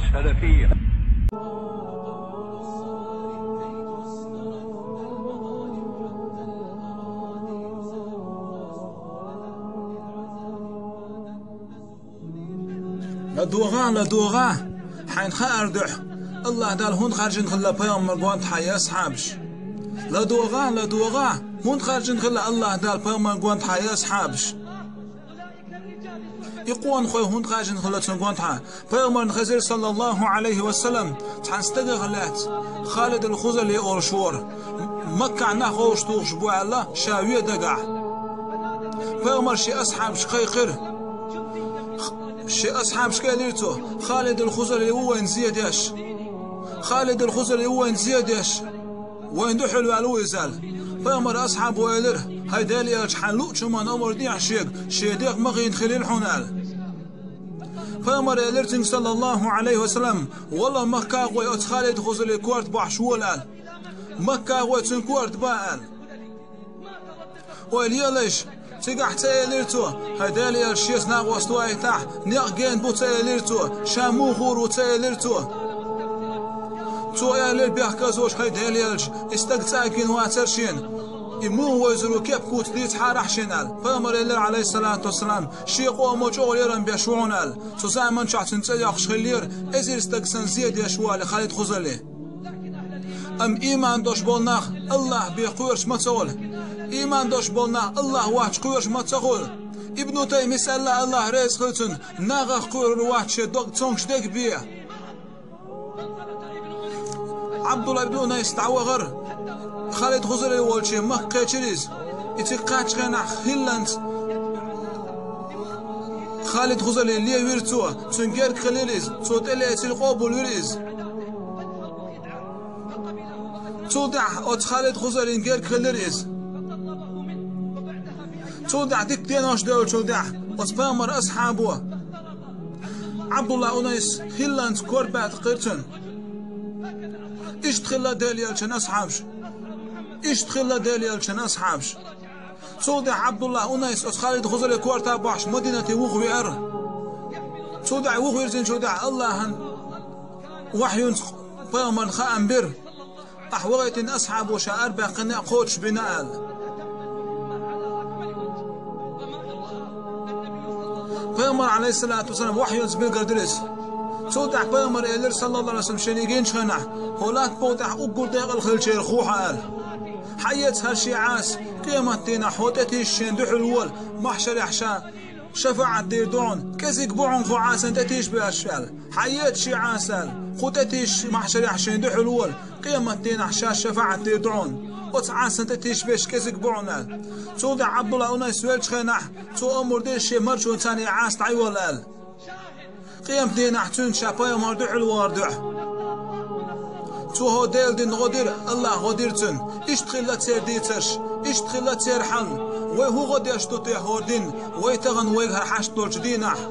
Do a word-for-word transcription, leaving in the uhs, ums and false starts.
السلفية. ЛадугӀа, ладугӀа, хьайна хаар дуьхьа, АллахӀ Дала хӀунда хаьржина хилла пайхамар гонахьа и асхьабаш? ЛадугӀа, ладугӀа, хӀунда хаьржина хилла АллахӀ Дала пайхамар гонахьа и асхьабаш? И къонахой хӀунда хаьржина хилла цун гонахьа? Пайхамарна хезира, саллаллахӀу Ӏалайхи ва саллам, цхьан стагах лаьцна, Халид ал-Хузали олуш вара. Маккахь нах вовшах тухуш бу аьлла, ша ве дагахь. Пайхамара шен асхьабашка кхайкхира. Шен асхьабашка элира цо: «Халид ал-Хузали ву вайна зе деш. Халид ал-Хузали ву вайна зе деш. Вайна дуьхьал ваьлла ву иза», — аьлла. Пайхамара асхьабо элира: «ХӀай Делан элча, хьайна луъучу хӀуманна амар де ахь шега, шен дегӀ ма гӀийна хилийла хьуна», — аьлла. Пайхамара элира цуьнга, саллаллахӀу Ӏалайхи ва саллам: «Валла, Маккахой оцу Халид Хузали корта бахьаш вола», — аьлла. «Маккахой цуьнан корта ба», — аьлла. Ойла елаш, цигахь ца элира цо: «ХӀай Делан элча, шеца накъост вайтахь, некъ гена бу», — ца элира цо, «ша муха хуур ву», — ца элира цо. Цо элира бехказош: «ХӀай Делан элча, и стаг цӀа а гина вацара шена. И муха вевзар ву, кеп-куц дийцахьара ахь шена», — аьлла. Пайхамара элира, Ӏалайхиссалату вассалам: «Шен къомо чӀогӀа лерам беш ву хьуна», — аьлла. Цу заманчохь цуьнан цӀе йоккхуш хиллера эзар стаг санна зе деш волу Халид Хузали. Амма ийман долуш болу нах АллахӀ бен кхоьруш ма ца хуьлу. Ийман долуш болу нах АллахӀ воцчу кхоьруш ма ца хуьлу. Ибну Таймис аьлла, АллахӀ реза хуьлу цунна, нахах кхоьрур вац шен дог цомгуш дерг бен. Ӏабдулла ибн Унайс дӀавахара, Халид Хузали волчу Макка кхечира иза. И цига кхаччахьенахь хилланца Халид Хузали левира цо, цуьнан герга хилира иза, цо тӀелецира, къобалвира иза. Цул тӀаьхьа оцу Халид Хузалин герга хилира иза. Цул тӀаьхьа дика денош девллачул тӀаьхьа оцу пайхамар асхьабо Ӏабдулла Унайс хилланца корта баьтта кхира цуьнан. Иштта хилла Делан элчан асхьабаш. Иштта хилла Делан элчан асхьабаш. Цул тӀаьхьа Ӏабдулла Унайс оцу Халид Хузали корта бахьаш Мадинате вухавеара. Цул тӀаьхьа вухавирзинчул тӀаьхьа АллахӀан вахьйунца пайхамарна хаам бира: «Ахь вахийтина асхьабо ша арабаьккхина а кхочушбина», — аьлла. Пайхамар, Ӏалайхиссалату вассалам, вахьйунца билггал дира иза. Цул тӀаьхьа пайхамар элира, саллаллахӀу Ӏалайхи ва саллам, шена и гинчу хенахь: «ХӀокху латта букъа тӀехь уггар декъала хилчеран хьо», — аьлла. «Хьаеца хӀара шен Ӏаса, къематдийнахь хьо тӀетийша шена дуьхьал вола, махьшарехь ша шафаӀат дийр ду хьуна, кӀезиг бу хьуна хьо Ӏасана тӀетийша беш», — аьлла. «Хьаеца шен Ӏаса», — аьлла, «кху тӀетийша махьшарехь шена дуьхьал вола, къематдийнахь шаьш шафаӀат дийр ду хьуна. Оцу Ӏасана тӀетийша беш кӀезиг бу хьуна», — аьлла. Цул тӀаьхьа Ӏабдулла Унайс веллачу хенахь, цо омра дира шен маршонца и Ӏаса дӀайолла аьлла. Къематдийнахь цуьнца ша пайхамар дуьхьал вахар дуьхьа. Цо хӀокху Делан динна гӀо дира, АллахӀа гӀо дира цуьнан. Иштта хилла церан дийцарш, иштта хилла церан хьал. Вай хӀун гӀо деш ду те хӀора дин, вай тахана вайга хӀара хьашт долчу дийнахь?